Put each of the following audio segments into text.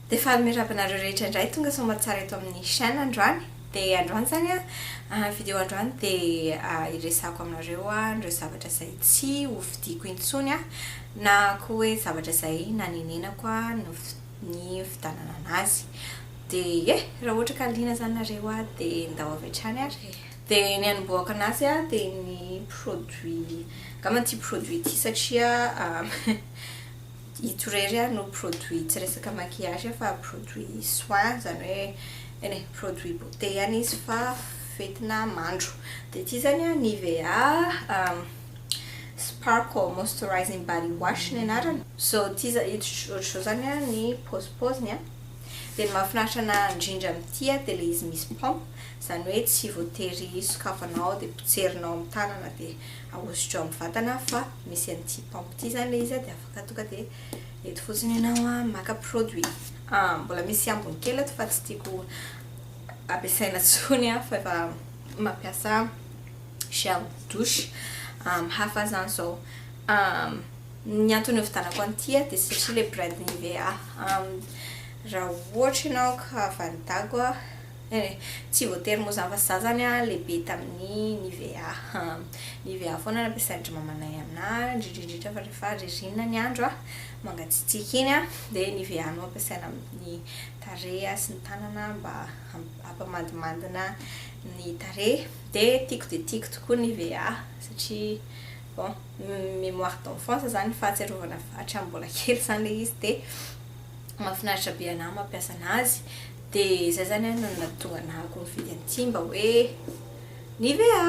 Dia faly miarahaba anareo rehetra indray tonga soamatsara eto amin'ny chaîne androany. Dia androany izany an, vidéo androany dia hiresahako aminareo ireo zavatra izay tsy hovidiako intsony an, na koa hoe zavatra izay nanenenako ny nividianana anazy. Dia ie, raha ohatra ka liana izany nareo dia ndao avy hatrany ary. Dia ny hanombohako anazy an, dia ny produit, angamba ity produit ity satria Ito irery no produit tsy resaka maquillage fa produit soin izany hoe eny e produit beauté ihany izy fa fentina mandro. Dia ity izany an Nivea Sparkle Moisturizing Body Wash ny anarany. Izao ity ohatr'izao izany an ny paozipaoziny an. Dia ny mahafinaritra anah indrindra amin'ity an dia ilay izy misy pompe, izany hoe tsy voatery sokafanao dia potserinao amin'ny tanana dia ahosotra eo amin'ny vatana fa misy an'ity pompe ity izany ilay izy dia afaka tonga dia eto fotsiny ianao an maka produit. Mbola misy ambiny kely ato fa tsy tiako ampiasaina intsony an fa efa mampiasa gel douche hafa izany izao. Ny antony nividianako an'ity an dia satria ilay brand Nivea. Raha ohatra ianao ka avy any Dago an, Tsy voatery moa zany fa za zany a lehibe tamin'ny Nivea. Nivea foana no ampiasain-dry mamanay aminà, indrindra indrindra fa rehefa ririnina ny andro a, mangatsiatsiaka iny a, dia Nivea no ampiasaina amin'ny tarehy sy ny tanana mba hampamandimandina ny tarehy. Dia tiako dia tiako tokoa Nivea satria bon mémoire d'enfance zany, fahatsiarovana hatramin'ny mbola kely zany ilay izy dia mahafinaritra be anà mampiasa anazy. Dia izay zany no nahatonga anahako nividy an'ity mba hoe Nivea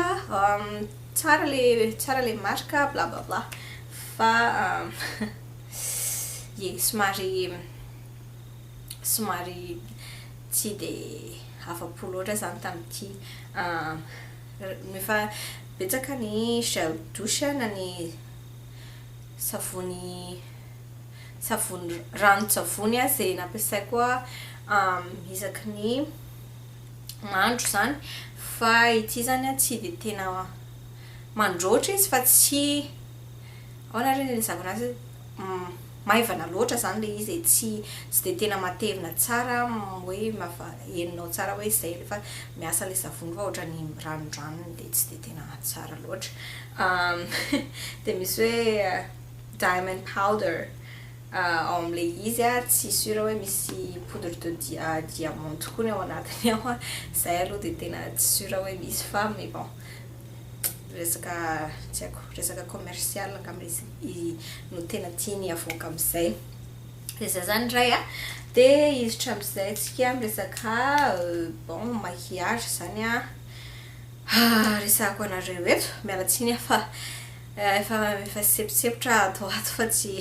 tsara le tsara le marque bla bla bla fa ie somary somary tsy dia afa-po loatra zany tamin'ity nefa betsaka ny gel douche na ny savony savony ranon-tsavony izay nampiasaiko isaky ny mandro izany fa ity izany tsy dia tena mandroatra izy fa tsy ahoana ary ny ilazako anazy maivana loatra izany ilay izy e, tsy tsy dia tena matevina tsara hoe henonao tsara hoe izay rehefa miasa ilay savony fa ohatran'ny miranondranony dia tsy dia tena tsara loatra. Dia misy hoe diamond powder ao amin'ilay izy a, tsy sûr hoe misy poudre de diamant tokoa ny ao anatiny ao a, izay aloha dia tena tsy sûr hoe misy fa mais bon resaka tsy haiko, resaka commercial angamba izy no tena tiany avoaka amin'izay. Dia izay izany indray a, dia hiditra amin'izay tsika amin'ny resaka bon maquillage izany a, resahako anareo eto, miala tsiny aho fa Efa efa semposempotra ato ho ato fa tsy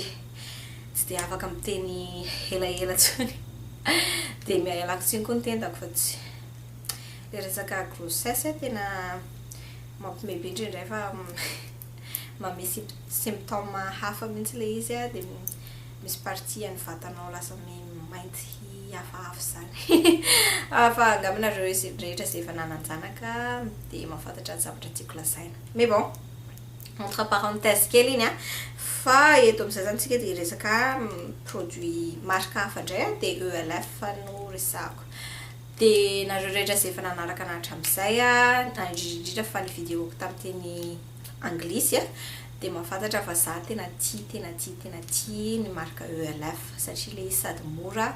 tsy dia afaka miteny elaela intsony. Dia ialako tsiny koa ny tendako fa tsy ilay resaka grossesse tena mampiomehy be indraindray fa manome symptôme hafa mihitsy ilay izy dia misy partie an'ny vatanao lasa mainty hafahafa izany. Fa angamba nareo rehetra izay efa nanan-janaka dia mahafantatra ny zavatra tiako lazaina. Mais bon. Entre parenthèse kely iny an, fa eto amin'izay zany tsika dia hiresaka produit marque hafa indray an, dia ELF no resahako. Dia nareo rehetra izay efa nanaraka anah hatramin'izay an, indrindra indrindra fa ny vidéo-ko tamin'ny teny anglisy an, dia mahafantatra fa za tena tia tena tia tena tia ny marque ELF satria ilay izy sady mora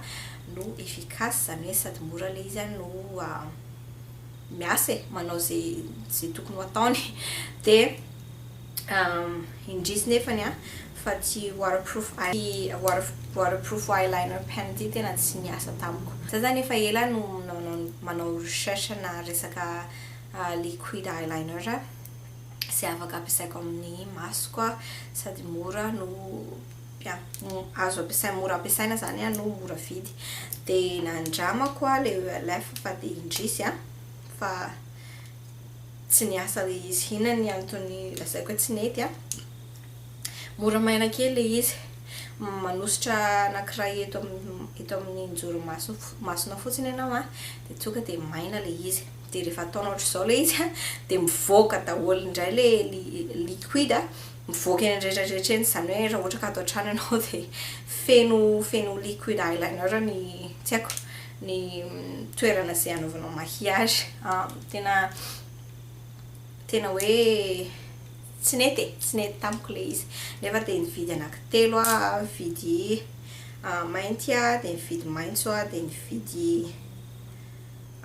no efficace, izany hoe sady mora ilay izy an no miasa e, manao ze ze tokony ho ataony de indrisy nefany an fa ty waterproof eye waterproof eyeliner pen ty tena tsy niasa tamiko. Za zany efa ela no manao recherche na resaka liquid eyeliner ze afaka ampiasaiko amin'ny masoko sady mora no bien azo ampiasaina mora ampiasaina zany no mora vidy de nandramako aho le ELF fa de indrisy an fa tsy niasa le izy inona ny antony lazaiko hoe tsy nety an mora maina kely le izy manosotra anankiray eto eto amin'ny njoro maso masonao fotsiny ianao an de tonga de maina le izy de rehefa ataonao ohatr'izao le izy an de mivoaka daholo indray le liquide. Mivoaka eny rehetrarehetra eny, izany hoe raha ohatra ka ato an-trano ianao dia feno feno liquid eyeliner ny, tsy haiko, ny toerana izay anaovanao maquillage. Tena tena hoe tsy nety e, tsy nety tamiko ilay izy. Nefa dia nividy anankitelo aho, nividy mainty aho, dia nividy maitso aho, dia nividy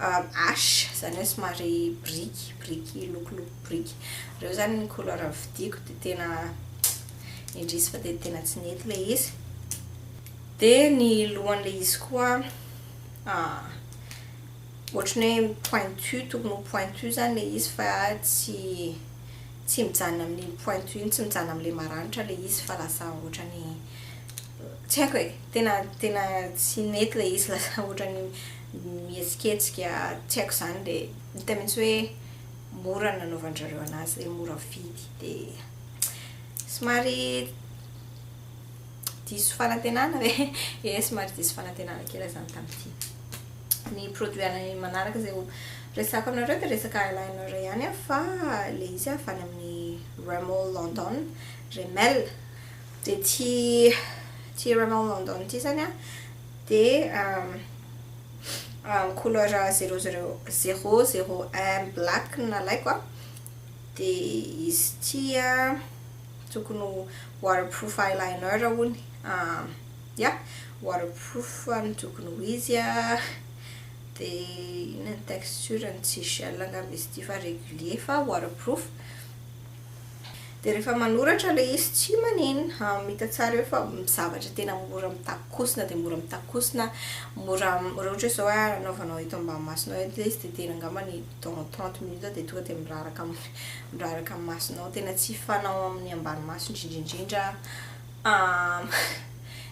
ash, izany hoe somary briky, briky lokoloko briky. Ireo izany ny couleur novidiako dia tena indrisy fa dia tena tsy nety ilay izy. Dia ny lohan'ilay izy koa ohatran'ny hoe pointu, tokony ho pointu izany ilay izy fa tsy tsy mijanona amin'iny pointu iny, tsy mijanona amin'ilay maranitra ilay izy fa lasa ohatran'ny tsy haiko e, tena tena tsy nety ilay izy, lasa ohatran'ny mihetsiketsika, tsy haiko izany dia hita mihitsy hoe mora ny nanaovan-dry zareo anazy, ilay mora vidy dia somary diso fanantenana ve? Ie, somary diso fanantenana kely aho izany tamin'ity. Ny produit anay manaraka izay ho resahako aminareo dia resaka eyeliner ihany fa ilay izy avy any amin'ny Rimmel London, Rimmel. Dia ity ity Rimmel London ity izany an, dia couleur 00 001 black no nalaiko an, dia izy ity an tokony ho waterproof eyeliner hono, ya, waterproof no tokony ho izy an, dia inona ny texture-ny, tsy gel angamba izy ity fa régulier fa waterproof. Dia rehefa manoratra ilay izy tsy maninona, hita tsara eo fa zavatra tena mora mitakosina dia mora mitakosina, mora raha ohatra hoe izao hoe anaovanao eto ambany masonao eto ilay izy dia tena angambany dans 30 minutes dia tonga dia miraraka miraraka amin'ny masonao, tena tsy fanao amin'ny ambany maso indrindra indrindra.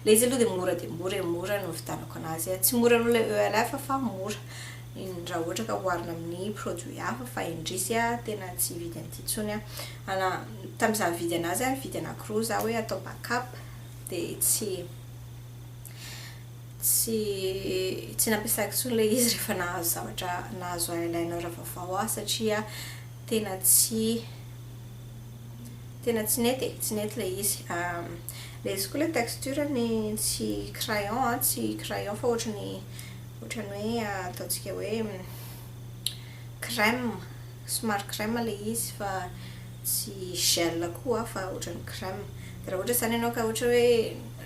Ilay izy aloha dia mora dia mora e, mora no nividianako anazy, tsy mora noho ilay ELF fa mora raha ohatra ka oharina amin'ny produit hafa, fa indrisy tena tsy hividy an'ity intsony aho. Ana tamin'izaho nividy anazy aho nividy anankiroa zaho hoe atao backup dia tsy tsy tsy nampiasaiko intsony ilay izy rehefa nahazo zavatra, nahazo eyeliner vaovao aho satria tena tsy tena tsy nety e, tsy nety ilay izy. Ilay izy koa ilay texture-ny tsy crayon an, tsy crayon fa ohatran'ny ohatran'ny hoe ataontsika hoe crème, somary crème ilay izy fa tsy gel koa fa ohatran'ny crème. Dia raha ohatra izany ianao ka ohatra hoe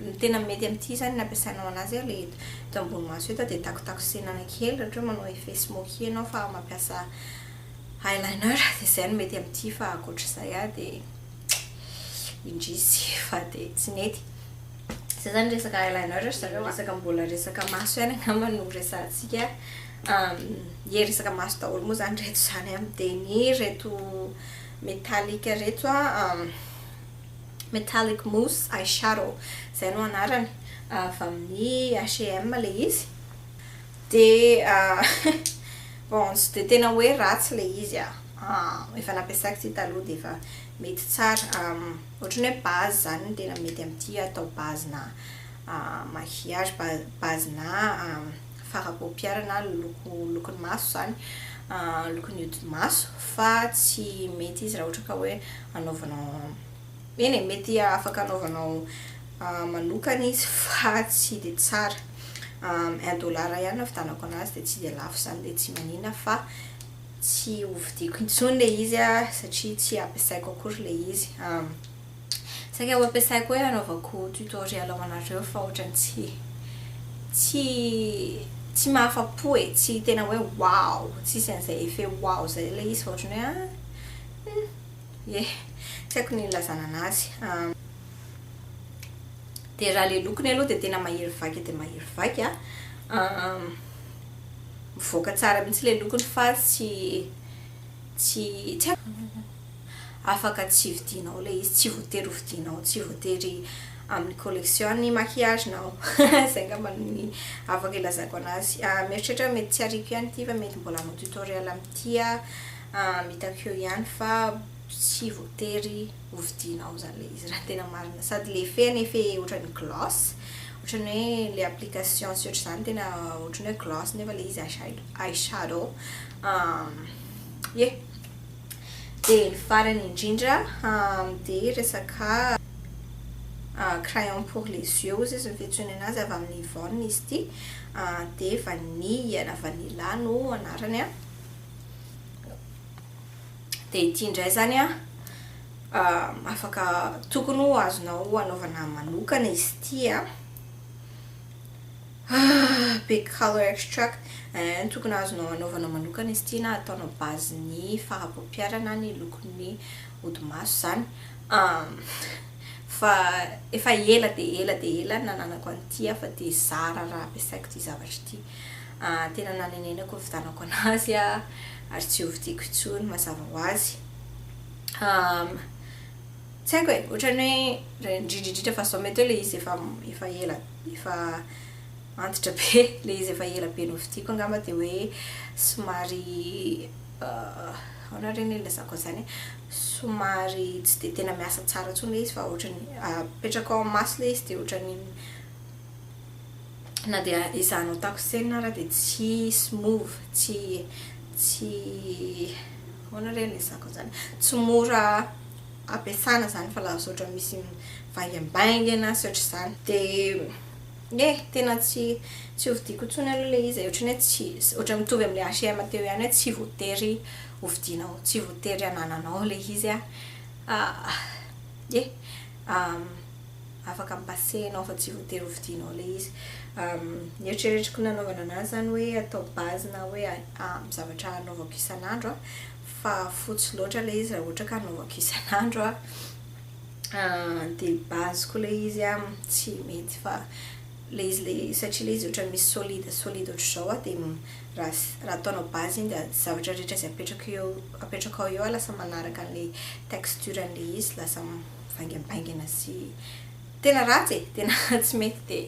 ny tena mety amin'ity izany ny ampiasainao anazy an, ilay eto ambony maso eto dia takotakosenana kely raha ohatra hoe manao effet smoky ianao fa mampiasa eyeliner dia izay no mety amin'ity fa ankoatr'izay an dia indrisy fa dia tsy nety. Izay izany resaka eyeliner ry zareo, resaka mbola resaka maso ihany angamba no resahantsika. Ie, resaka maso daholo moa izany reto izany an. Dia ny reto metallic reto an, metallic mousse eyeshadow izay no anarany, avy amin'ny H&M ilay izy. Dia bon, tsy dia tena hoe ratsy ilay izy an, efa nampiasaiko ity taloha dia efa mety tsara. Ohatran'ny hoe base izany no tena mety amin'ity, atao base-na maquillage, base-na fard à paupières na loko lokon'ny maso izany, lokon'ny hodi-maso fa tsy mety izy raha ohatra ka hoe anaovanao, eny e, mety afaka anaovanao manokana izy fa tsy dia tsara. $1 ihany no nividianako anazy dia tsy dia lafo izany dia tsy maninona fa tsy hovidiako intsony ilay izy an satria tsy ampiasaiko akory ilay izy. Saika ho ampiasaiko hoe anaovako tutoriel ho anareo fa ohatran'ny tsy tsy tsy mahafa-po e, tsy tena hoe waouh, tsisy an'izay effet waouh izay ilay izy fa ohatran'ny hoe ie, tsy haiko ny ilazana anazy. Dia raha ilay lokony aloha dia tena mahery vaika dia mahery vaika, mivoaka tsara mihitsy ilay lokony fa tsy tsy tsy afaka tsy vidianao ilay izy, tsy voatery ho vidianao, tsy voatery amin'ny collection ny maquillage-nao. Izay angamba ny afaka ilazako anazy. Mieritreritra mety tsy ariako ihany ity fa mety mbola hanao tutoriel amin'ity aho, hitako eo ihany fa tsy voatery ho vidianao izany ilay izy raha tena marina. Sady ilay effet-ny effet ohatran'ny gloss, ohatran'ny hoe ilay application sy ohatr'izany tena ohatran'ny hoe gloss nefa ilay izy eyeshadow. Ie. Dia ny farany indrindra dia resaka crayon pour les yeux hozy izy ny fiantsoany anazy, avy amin'ny Yvonne izy ity. Dia vanille na vanilla no anarany a. Dia ity indray zany a, afaka tokony ho azonao anaovana manokana izy ity a. Big color extract, tokony azonao anaovana manokana izy ity na ataonao base ny fard à paupières na ny lokon'ny hodi-maso zany. Fa efa ela dia ela dia ela nananako an'ity a, fa dia zara raha ampiasaiko ity zavatra ity. Tena nanenenako nividianako anazy a, ary tsy hovidiako intsony mazava ho azy. Tsy haiko e, ohatran'ny hoe indrindra indrindra fa zao mety hoe le izy efa efa ela efa antitra be, le izy efa ela be novidiako angamba dia hoe somary ahoana re ny ilazako an'izany e, somary tsy dia tena miasa tsara intsony le izy fa ohatran'ny apetraka ao amin'ny maso le izy dia ohatran'ny na dia ezahanao takosenina ara dia tsy smooth, tsy tsy ahoana re ny ilazako an'izany, tsy mora ampiasana zany fa lasa ohatran'ny misy mivaingambaingana sy ohatr'izany. Dia e, tena tsy tsy hovidiako intsony aloha le izy e, ohatran'ny hoe tsy ohatran'ny mitovy amin'ilay H&M teo ihany hoe tsy voatery hovidianao, tsy voatery hanananao le izy a. E, afaka mi-passer enao fa tsy voatery hovidianao le izy. Ny eritreretriko nanaovana anazy zany hoe atao base na hoe zavatra anaovako isan'andro a, fa fotsy loatra le izy raha ohatra ka anaovako isan'andro a. Dia base koa le izy a tsy mety fa le izy le satria le izy ohatran'ny misy solide solide ohatr'izao a, dia raha raha ataonao base iny dia zavatra rehetra izay apetraka eo apetrakao eo a lasa manaraka an'le texture an'le izy, lasa mivaingambaingana sy tena ratsy e, tena tsy mety.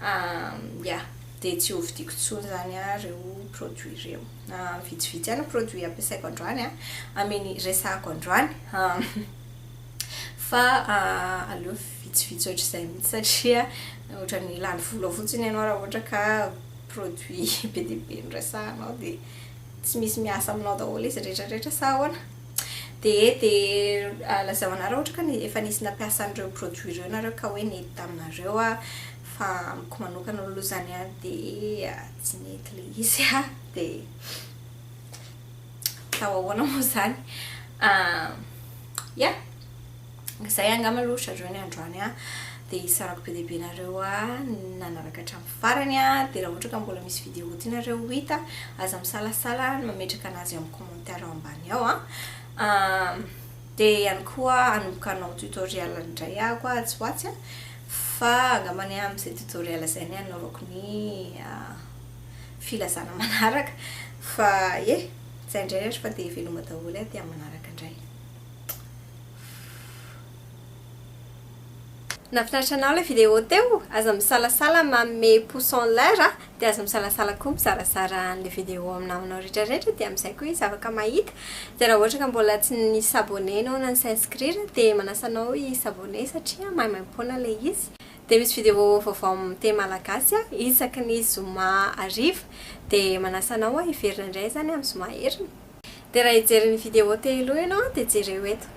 Dia ya, dia tsy hovidiako intsony zany a reo produit reo. Vitsivitsy ihany ny produit ampiasaiko androany a, ameny resahako androany, fa aleo vitsivitsy ohatr'izay mihitsy satria ohatran'ny lany vola fotsiny ianao raha ohatra ka produit be dia be no resahanao dia tsy misy miasa aminao daholo izy rehetrarehetra sa ahoana. Dia dia lazao anah raha ohatra ka efa nisy nampiasa an'ireo produit ireo nareo ka hoe nety taminareo a, fa amiko manokana aloha zany a dia tsy nety le izy a, dia atao ahoana moa zany. Ya, zay angamba aloha zareo ny androany a, dia isaorako be dia be nareo a nanaraka hatramin'ny farany a. Dia raha ohatra ka mbola misy vidéo tianareo ho hita, aza misalasala ny mametraka anazy eo amin'ny commentaire ao ambany ao a. Dia ihany koa hanomboka hanao tutoriel indray aho atsy ho atsy a, fa angambany amin'izay tutoriel izay ny hanaovako ny filazana manaraka. Fa e, zay indray ary fa dia veloma daholo a, dia amin'ny manaraka indray. Nahafinaritra anao ilay vidéo teo? Aza misalasala manome pouce en l'air a, dia aza misalasala koa mizarazara an'ilay vidéo amin'ny namanao rehetrarehetra, dia amin'izay koa izy afaka mahita. Dia raha ohatra ka mbola tsy ni-s'abonner ianao na ni-s'inscrire dia manasa anao hi-s'abonner satria maimaimpoana ilay izy. Dia misy vidéo vaovao amin'ny teny malagasy isaky ny zoma hariva, dia manasa anao hiverina indray izany amin'ny zoma heriny. Dia raha hijery ny vidéo telo ianao dia jereo eto.